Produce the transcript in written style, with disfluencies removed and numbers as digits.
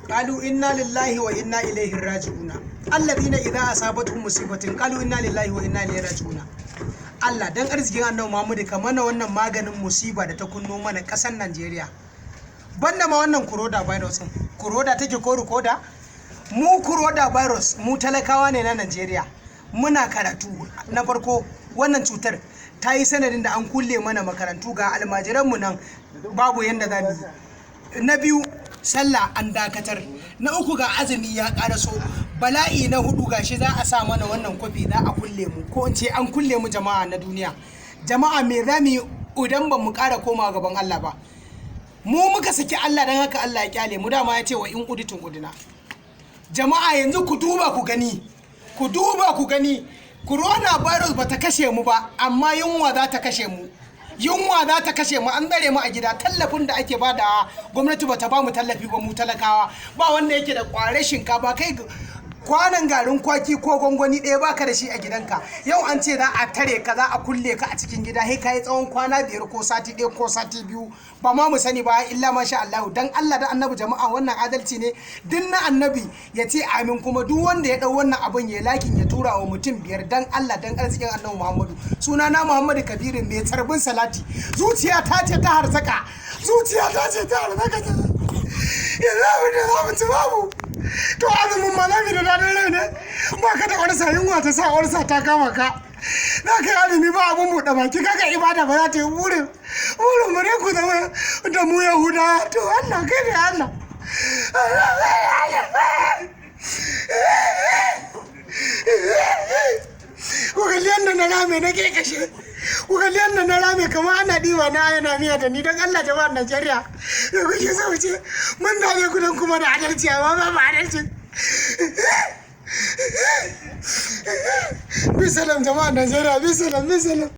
Qalu inna lillahi wa inna ilaihi raji'una. Alladhina idza asabatuhum musibatun qalu inna lillahi wa inna ilaihi raji'una. Allah dan arzikin Annabi Muhammadu ka mana wannan maganin musiba da ta kunno mana ƙasar Najeriya. Banda ma wannan corona virus din. Corona take ko rikoda? Mu corona virus mu talakawa ne na Najeriya. Muna karatu na farko, wannan cutar ta yi sanadin da an kulle mana makarantu, ga almajiranmu nan babu yanda za mu yi. Na biyu, sallah an dakatar. Na uku, ga azumi ya karaso. Bala'i na hudu, gashi za a sa mana wannan kwafi, za a kulle mu, ko in ce an kulle mu. Jama'a na duniya, jama'a, me za mu yi idan ba mu ƙara komawa gaban Allah ba? Mu muka saki Allah, don haka Allah ya kyale mu. Dama ya ce wa in uditun udina. Jama'a, yanzu ku duba ku gani, ku duba ku gani, corona virus bata kashe mu ba, amma yunwa za ta kashe mu, yunwa za ta kashe mu. An tsare mu a gida. Tallafin da ake bada, gwamnati bata ba mu tallafi ba. Mu talakawa ba wanda yake da kware shinkafa, kai kwanan garin kwaki ko gwangwani ɗaya baka da shi a gidanka. Yau an ce za a tare ka, za a kulle ka a cikin gida, sai ka yi tsawon kwana 5 ko sati 1 ko sati 2, ba ma mu sani ba illa masha Allah. Dan Allah da Annabi, jama'a, wannan adalci ne? Duk na Annabi ya ce amin. Kuma duk wanda ya dau wannan abun ya liking, ya tura wa mutum 5. Dan Allah, dan arzikin Annabi Muhammadu. Sunana Muhammadu Kabiru mai tarbin salati. Zuciya ta ce ta harzaka, zuciya ta ce ta harzaka. Yanzu abin da za mu ci babu. To azumin ma za mu da daɗin rai ne? Ba ka da ulcer, yunwa ta sa ulcer ta kama ka. Za ka yi azumi ba abun buɗe baki, kaga ibada ba za ta yi. Burin burin mu ne ku zama da mu Yahuda. To Allah kai ne Allah. Ku kalli yadda na rame, na ke kashe. Ku kalli yadda na rame kamar ana ɗiba na yana miya da ni. Don Allah, jama'ar Najeriya, da kuke so mu ce mun zaɓe ku don kuma da adalci, amma ba mu adalci. Bisalam jama'ar Najeriya, bisalam, bisalam.